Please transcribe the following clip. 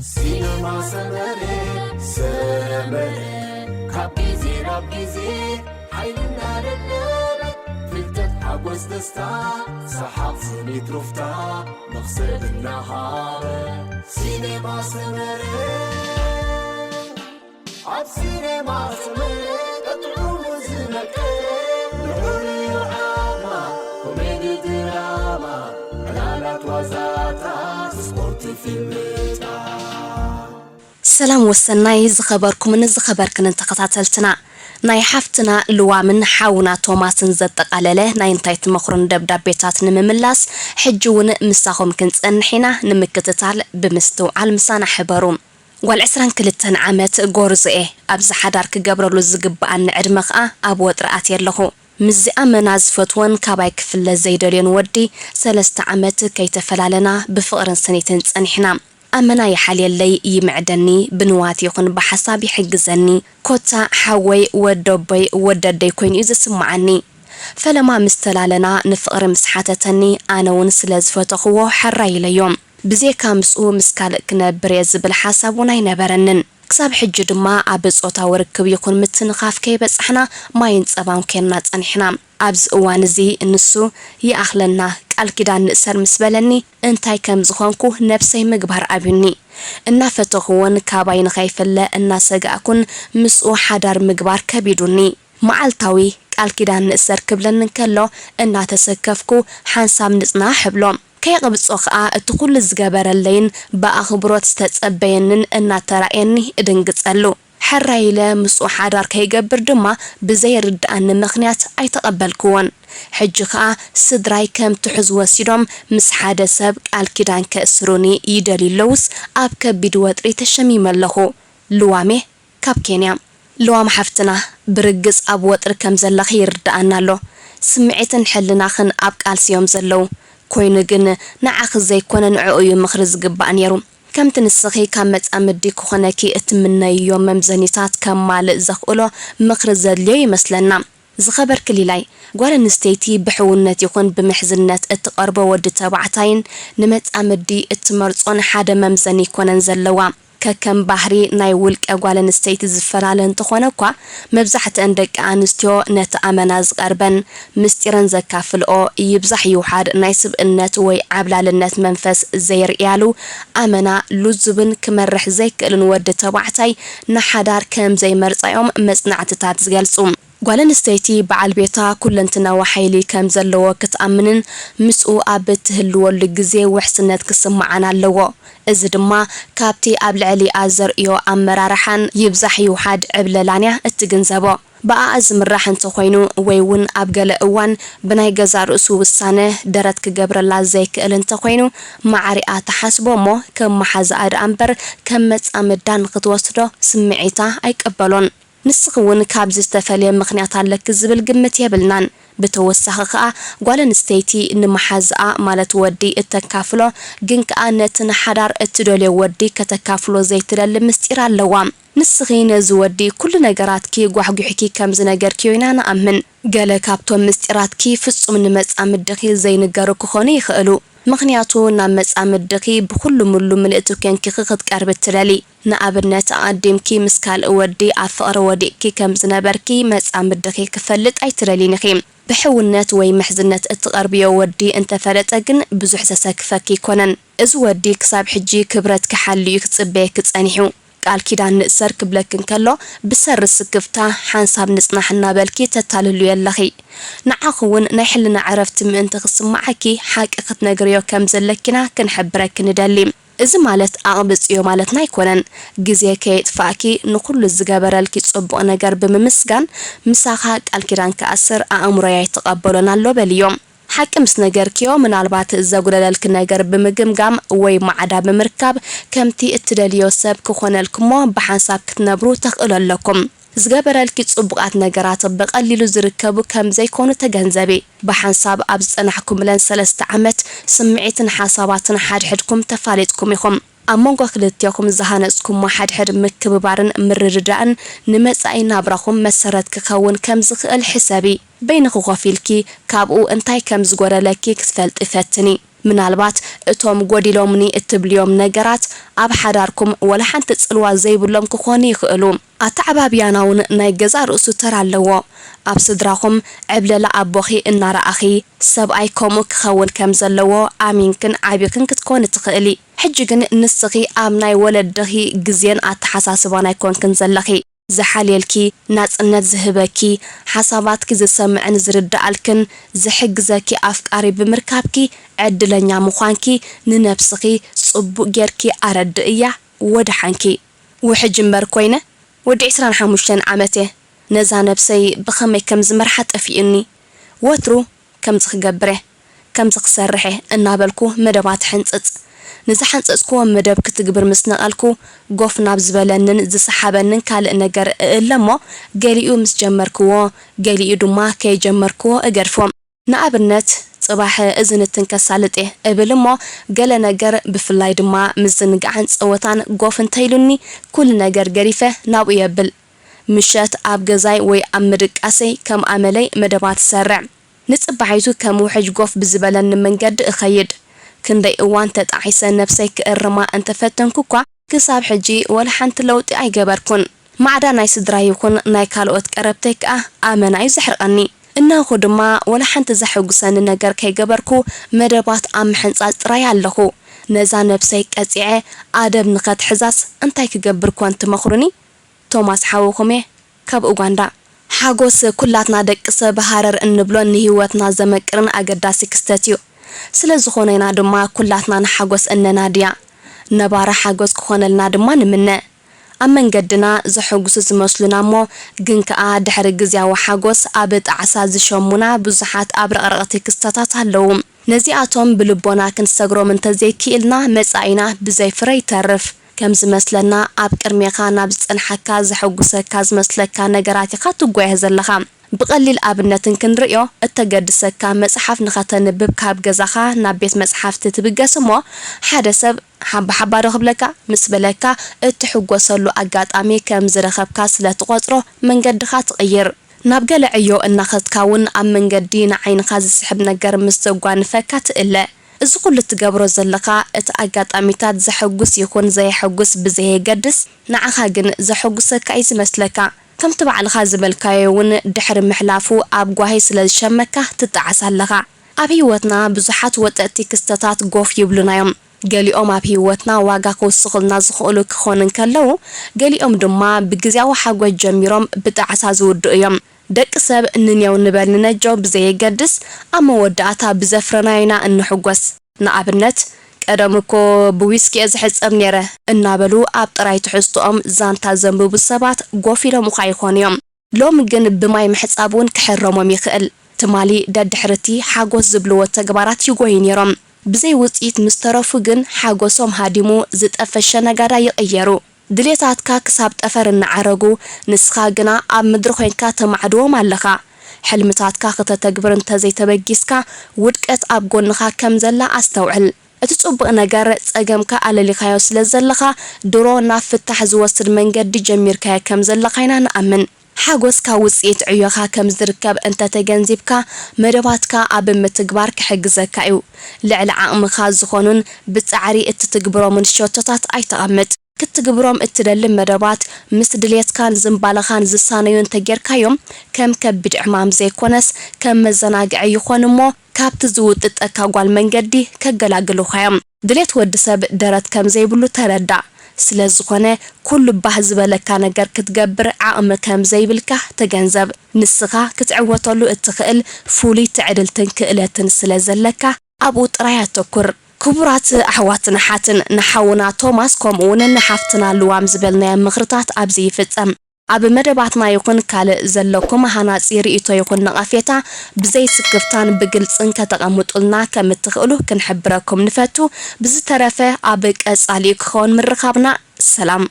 ሲነማ ሰመረ፣ ሰመረ፣ ካብ ግዜ ናብ ግዜ ሓይልና ለበበ፣ ፍልጠት፣ ሓጎስ፣ ደስታ፣ ሰሓቕ፣ ስኒት፣ ሩፍታ፣ መኽሰብ እናሃበ። ሲነማ ሰመረ፣ ኣብ ሲነማ ሰመረ፣ ጥዑሙ ዝመቀረ፣ ንዑ ዓማ፣ ኮሜዲ፣ ድራማ፣ ዕላላት፣ ዋዛታት፣ ስፖርት፣ ፊልምታት። ሰላም ወሰናይ ዝኸበርኩምን ዝኸበርክንን ተኸታተልትና፣ ናይ ሓፍትና ልዋምን ሓውና ቶማስን ዘጠቓለለ ናይ እንታይ ትመኽሩን ደብዳቤታት ንምምላስ፣ ሕጂ እውን ምሳኹም ክንጸንሕ ኢና። ንምክትታል ብምስትውዓል ምሳና ሕበሩ። ጓል ዕስራን ክልተን ዓመት ጎርዞ እየ። ኣብዚ ሓዳር ክገብረሉ ዝግብኣኒ ዕድመ ኸኣ ኣብ ወጥሪ ኣትየ ኣለኹ። ምስዚ ኣመና ዝፈትዎን ካባይ ክፍለ ዘይደልዮን ወዲ ሰለስተ ዓመት ከይተፈላለና ብፍቕርን ስኒትን ጸኒሕና። ኣመና ይሓልየለይ፣ ይምዕደኒ፣ ብንዋት ይኹን ብሓሳብ ይሕግዘኒ። ኮታ ሓወይ፣ ወደቦይ፣ ወደደይ ኮይኑ እዩ ዝስምዓኒ። ፈለማ ምስ ተላለና ንፍቕሪ ምስ ሓተተኒ፣ ኣነ እውን ስለ ዝፈተኽዎ ሕራይ ኢለዮ። ብዜካ ምስኡ ምስ ካልእ ክነብር እየ ዝብል ሓሳብ እውን ኣይነበረንን። ክሳብ ሕጂ ድማ ኣብ ጾታዊ ርክብ ይኹን ምትንኻፍ ከይበጻሕና ማይን ጸባን ኴንና ጸኒሕና። ኣብዚ እዋን እዚ ንሱ ይኣኽለና፣ ቃል ኪዳን ንእሰር ምስ በለኒ እንታይ ከም ዝኾንኩ ነብሰይ ምግባር ኣብዩኒ። እናፈተኹዎን ካባይ ንኸይፍለ እናሰጋእኩን ምስኡ ሓዳር ምግባር ከቢዱኒ። መዓልታዊ ቃል ኪዳን ንእሰር ክብለኒ እንከሎ እናተሰከፍኩ ሓንሳብ ንጽናሕ እብሎ። ከየቕብጾ ኸኣ እቲ ኩሉ ዝገበረለይን ብኣኽብሮት ዝተጸበየንን እናተራእየኒ እድንግጸሉ። ሕራይ ኢለ ምስኡ ሓዳር ከይገብር ድማ ብዘይርድኣኒ ምኽንያት ኣይተቐበልክዎን። ሕጂ ኸኣ ስድራይ ከም ትሑዝ ወሲዶም ምስ ሓደ ሰብ ቃል ኪዳን ከእስሩኒ ይደልዩ ኣለዉስ ኣብ ከቢድ ወጥሪ ተሸሚመ ኣለኹ። ልዋሜ ካብ ኬንያ። ልዋም ሓፍትና፣ ብርግጽ ኣብ ወጥሪ ከም ዘለኺ ይርድኣና ኣሎ። ስምዒትን ሕልናኽን ኣብ ቃልሲ እዮም ዘለዉ። ኮይኑ ግን ንዓኺ ዘይኮነ ንዕኡ እዩ ምኽሪ ዝግባእ ነይሩ። ከምቲ ንስኺ ካብ መጻምዲ ክኾነኪ እትምነይዮ መምዘኒታት ከማልእ ዘኽእሎ ምኽሪ ዘድልዮ ይመስለና። ዝኸበርኪ ሊላይ፣ ጓል ኣንስተይቲ ብሕውነት ይኹን ብምሕዝነት እትቐርቦ ወዲ ተባዕታይን ንመጻምዲ እትመርጾን ሓደ መምዘኒ ኣይኮነን ዘለዋ። ከከም ባህሪ ናይ ውልቀ ጓል ኣንስተይቲ ዝፈላለ እንተኾነ እኳ፣ መብዛሕትአን ደቂ ኣንስትዮ ነቲ ኣመና ዝቐርበን ምስጢረን ዘካፍልኦ ይብዛሕ ይውሓድ ናይ ስብእነት ወይ ዓብላልነት መንፈስ ዘየርእያሉ፣ ኣመና ልዙብን ክመርሕ ዘይክእልን ወዲ ተባዕታይ ንሓዳር ከም ዘይመርጻ እዮም መጽናዕትታት ዝገልጹ። ጓል ኣንስተይቲ በዓል ቤታ ኩለንትናዊ ሓይሊ ከም ዘለዎ ክትኣምንን ምስኡ ኣብ እትህልወሉ ግዜ ውሕስነት ክስምዓን ኣለዎ። እዚ ድማ ካብቲ ኣብ ልዕሊኣ ዘርእዮ ኣመራርሓን ይብዛሕ ይውሓድ ዕብለላን እያ እትግንዘቦ። ብኣኣ ዝምራሕ እንተኾይኑ ወይ እውን ኣብ ገለ እዋን ብናይ ገዛእ ርእሱ ውሳነ ደረት ክገብረላ ዘይክእል እንተኾይኑ፣ ማዕሪኣ ትሓስቦ እሞ ከም መሓዛኣ ደኣ እምበር ከም መጻምዳ ንኽትወስዶ ስምዒታ ኣይቀበሎን። ንስኺ እውን ካብዚ ዝተፈልየ ምኽንያት ኣለኪ ዝብል ግምት የብልናን። ብተወሳኺ ከኣ ጓል ኣንስተይቲ ንመሓዛኣ ማለት ወዲ እተካፍሎ ግን ከኣ ነቲ ንሓዳር እትደልዮ ወዲ ከተካፍሎ ዘይትደሊ ምስጢር ኣለዋ። ንስኺ ነዚ ወዲ ኩሉ ነገራትኪ ጓሕጒሕኪ ከም ዝነገርክዮ ኢና ንኣምን። ገለ ካብቶም ምስጢራትኪ ፍጹም ንመጻምድኺ ዘይንገሩ ክኾኑ ይኽእሉ። ምኽንያቱ ናብ መጻምድኺ ብኹሉ ምሉ ምልእቲ ኴንኪ ክትቀርቢ ትደሊ። ንኣብነት ኣቐዲምኪ ምስ ካልእ ወዲ ኣብ ፍቕሪ ወዲቕኪ ከም ዝነበርኪ መጻምድኺ ክፈልጥ ኣይትደልይን ኢኺ። ብሕውነት ወይ ምሕዝነት እትቐርብዮ ወዲ እንተፈለጠ ግን ብዙሕ ዘሰክፈኪ ኣይኮነን። እዚ ወዲ ክሳብ ሕጂ ክብረትኪ ሓልዩ ክጽበየኪ ጸኒሑ። ቃል ኪዳን ንእሰር ክብለኪ እንከሎ ብሰሪ ስክፍታ ሓንሳብ ንጽናሕ እናበልኪ ተታልልዮ ኣለኺ። ንዓኺ እውን ናይ ሕልና ዕረፍቲ ምእንቲ ክስምዓኪ ሓቂ ክትነግርዮ ከም ዘለኪና ክንሕብረኪ ንደሊ። እዚ ማለት ኣቕብጽዮ ማለትና ኣይኮነን። ግዜ ከየጥፋእኪ ንኹሉ ዝገበረልኪ ጽቡቕ ነገር ብምምስጋን ምሳኻ ቃል ኪዳን ክኣስር ኣእምሮይ ኣይተቐበሎን ኣሎ በልዮ። ሓቂ ምስ ነገርክዮ ምናልባት ዘጉደለልኪ ነገር ብምግምጋም ወይ ማዕዳ ብምርካብ ከምቲ እትደልዮ ሰብ ክኾነልኪ እሞ ብሓንሳብ ክትነብሩ ተኽእሎ ኣለኩም። ዝገበረልኪ ጽቡቓት ነገራት ብቐሊሉ ዝርከቡ ከም ዘይኮኑ ተገንዘቢ። ብሓንሳብ ኣብ ዝጸናሕኩምለን ሰለስተ ዓመት ስምዒትን ሓሳባትን ሓድሕድኩም ተፋሊጥኩም ኢኹም። ኣብ መንጎ ክልቴኹም ዝሃነጽኩሞ ሓድሕድ ምክብባርን ምርድዳእን ንመጻኢ ናብራኹም መሰረት ክኸውን ከም ዝኽእል ሕሰቢ። በይንኺ ኮፍ ኢልኪ ካብኡ እንታይ ከም ዝጎደለኪ ክትፈልጢ ፈትኒ። ምናልባት እቶም ጎዲሎምኒ እትብልዮም ነገራት ኣብ ሓዳርኩም ወላ ሓንቲ ጽልዋ ዘይብሎም ክኾኑ ይኽእሉ። ኣተዓባብያና እውን ናይ ገዛእ ርእሱ ተራ ኣለዎ። ኣብ ስድራኹም ዕብለላ ኣቦኺ እናረኣኺ፣ ሰብኣይ ከምኡ ክኸውን ከም ዘለዎ ኣሚንክን ዓቢኽን ክትኮኒ ትኽእሊ። ሕጂ ግን ንስኺ ኣብ ናይ ወለድኺ ግዜን ኣተሓሳስባን ኣይኮንክን ዘለኺ። ዝሓልየልኪ፣ ናጽነት ዝህበኪ፣ ሓሳባትኪ ዝሰምዕን ዝርድኣልክን ዝሕግዘኪ ኣፍቃሪ ብምርካብኪ ዕድለኛ ምዃንኪ ንነብስኺ ጽቡቕ ጌርኪ ኣረድእያ። ወደሓንኪ። ውሕጅ እምበር ኮይነ፣ ወዲ ዕስራን ሓሙሽተን ዓመት እየ። ነዛ ነብሰይ ብኸመይ ከም ዝመርሓ ጠፊኡኒ። ወትሩ ከምዚ ክገብር እየ፣ ከምዚ ክሰርሕ እየ እናበልኩ መደባት ሕንጽጽ። ንዝሓንጸጽክዎ መደብ ክትግብር ምስ ነቐልኩ፣ ጎፍ ናብ ዝበለንን ዝሰሓበንን ካልእ ነገር እእለ እሞ፣ ገሊኡ ምስ ጀመርክዎ፣ ገሊኡ ድማ ከይጀመርክዎ እገድፎ። ንኣብነት፣ ጽባሕ እዚ ንትን ከሳልጥ እየ እብል እሞ፣ ገለ ነገር ብፍላይ ድማ ምዝንጋዕን ጸወታን ጎፍ እንተኢሉኒ፣ ኩሉ ነገር ገዲፈ ናብኡ የብል። ምሸት ኣብ ገዛይ ወይ ኣብ ምድቃሰይ ከም ኣመለይ መደባት እሰርዕ። ንጽባሒቱ ከም ውሕጅ ጎፍ ብዝበለኒ መንገዲ እኸይድ። ክንደይ እዋን ተጣዒሰ ነብሰይ ክእርማ እንተፈተንኩ እኳ፣ ክሳብ ሕጂ ወላ ሓንቲ ለውጢ ኣይገበርኩን። ማዕዳ ናይ ስድራ ይኹን ናይ ካልኦት ቀረብተይ ከኣ ኣመና እዩ ዘሕርቐኒ። እነሆኹ ድማ ወላ ሓንቲ ዘሐጉሰኒ ነገር ከይገበርኩ መደባት ኣብ ምሕንጻጽ ጥራይ ኣለኹ። ነዛ ነብሰይ ቀጺዐ ኣደብ ንኸትሕዛስ እንታይ ክገብር ኮን ትመኽሩኒ? ቶማስ ሓውኹም እየ ካብ ኡጋንዳ። ሓጎስ ኩላትና ደቂ ሰብ ሃረር እንብሎን ንህይወትና ዘመቅርን ኣገዳሲ ክስተት እዩ። ስለ ዝኾነ ኢና ድማ ኩላትና ንሓጎስ እነናድያ። ነባሪ ሓጎስ ክኾነልና ድማ ንምነ። ኣብ መንገድና ዘሐጉሱ ዝመስሉና እሞ ግን ከኣ ድሕሪ ግዝያዊ ሓጎስ ኣብ ጣዕሳ ዝሸሙና ብዙሓት ኣብረቕረቕቲ ክስተታት ኣለዉ። ነዚኣቶም ብልቦና ክንሰግሮም እንተዘይክኢልና መጻኢና ብዘይ ፍረ ይተርፍ። ከም ዝመስለና ኣብ ቅድሜኻ ናብ ዝጸንሓካ ዘሐጉሰካ ዝመስለካ ነገራት ኢኻ ትጓየ ዘለኻ። ብቐሊል ኣብነትን ክንርእዮ እተገድሰካ መጽሓፍ ንኸተንብብ ካብ ገዛኻ ናብ ቤት መጽሓፍቲ ትብገስ እሞ ሓደ ሰብ ሓባ ሓባ ዶ ክብለካ ምስ በለካ እትሕጎሰሉ ኣጋጣሚ ከም ዝረኸብካ ስለ ትቖጽሮ መንገድኻ ትቕይር። ናብ ገለ ዕዮ እናኸድካ እውን ኣብ መንገዲ ንዓይንኻ ዝስሕብ ነገር ምስ ዘጓንፈካ ትእለ። እዚ ኩሉ እትገብሮ ዘለኻ እቲ ኣጋጣሚታት ዘሐጉስ ይኹን ዘየሐጉስ ብዘየገድስ ንዓኻ ግን ዘሐጉሰካ እዩ ዝመስለካ። ከምቲ ባዕልኻ ዝበልካዮ እውን ድሕሪ ምሕላፉ ኣብ ጓሂ ስለ ዝሸመካ ትጠዓስ ኣለኻ። ኣብ ህይወትና ብዙሓት ወጠጥቲ ክስተታት ጎፍ ይብሉና እዮም። ገሊኦም ኣብ ህይወትና ዋጋ ክውስኹልና ዝኽእሉ ክኾኑ እንከለዉ፣ ገሊኦም ድማ ብግዝያዊ ሓጎስ ጀሚሮም ብጣዕሳ ዝውድኡ እዮም። ደቂ ሰብ ንኔው ንበል ንነጀው ብዘየገድስ፣ ኣብ መወዳእታ ብዘፍረናዮ ኢና እንሕጎስ። ንኣብነት፣ ቀደም እኮ ብዊስኪ እየ ዝሕጸብ ኔረ እናበሉ ኣብ ጥራይ ትሕዝቶኦም ዛንታ ዘንብቡ ሰባት ጎፍ ኢሎምኻ ይኾኑ እዮም። ሎሚ ግን ብማይ ምሕጻብ እውን ክሕረሞም ይኽእል። ትማሊ ደድሕሪ እቲ ሓጎስ ዝብልዎ ተግባራት ይጎዩ ኔሮም። ብዘይ ውጽኢት ምስ ተረፉ ግን ሓጎሶም ሃዲሙ ዝጠፈሸ ነጋዳይ ይቕየሩ። ድሌታትካ ክሳብ ጠፈር እናዓረጉ፣ ንስኻ ግና ኣብ ምድሪ ኮይንካ ተማዕድዎም ኣለኻ። ሕልምታትካ ክተተግብር እንተዘይተበጊስካ፣ ውድቀት ኣብ ጎንኻ ከም ዘላ ኣስተውዕል። እቲ ጽቡቕ ነገር፣ ጸገምካ ኣለሊኻዮ ስለ ዘለኻ፣ ድሮ ናብ ፍታሕ ዝወስድ መንገዲ ጀሚርካዮ ከም ዘለኻ ኢና ንኣምን። ሓጎስ ካብ ውጽኢት ዕዮኻ ከም ዝርከብ እንተተገንዚብካ፣ መደባትካ ኣብ ምትግባር ክሕግዘካ እዩ። ልዕሊ ዓቕምኻ ዝኾኑን ብጻዕሪ እትትግብሮምን ሸቶታት ኣይተቐምጥ። ክትግብሮም እትደሊ መደባት ምስ ድሌትካን ዝንባለኻን ዝሳነዩ እንተጌርካዮም፣ ከም ከቢድ ዕማም ዘይኮነስ ከም መዘናግዒ ይኾን እሞ፣ ካብቲ ዝውጥጠካ ጓል መንገዲ ከገላግሉኻ እዮም። ድሌት ወዲ ሰብ ደረት ከም ዘይብሉ ተረዳእ። ስለ ዝኾነ፣ ኩሉ ባህ ዝበለካ ነገር ክትገብር ዓቕሚ ከም ዘይብልካ ተገንዘብ። ንስኻ ክትዕወተሉ እትኽእል ፍሉይ ትዕድልትን ክእለትን ስለ ዘለካ፣ ኣብኡ ጥራይ ኣተኩር። ክቡራት ኣሕዋትን ኣሓትን፣ ንሓውና ቶማስ ከምኡውን ንሓፍትና ልዋም ዝበልናዮ ምኽርታት ኣብዚ ይፍጸም። ኣብ መደባትና ይኹን ካልእ ዘለኩም ሃናጺ ርእይቶ ይኹን ነቐፌታ ብዘይ ስክፍታን ብግልጽን ከተቐምጡልና ከም እትኽእሉ ክንሕብረኩም ንፈቱ። ብዝተረፈ ኣብ ቀጻሊኡ ክኸውን ምርኻብና። ሰላም።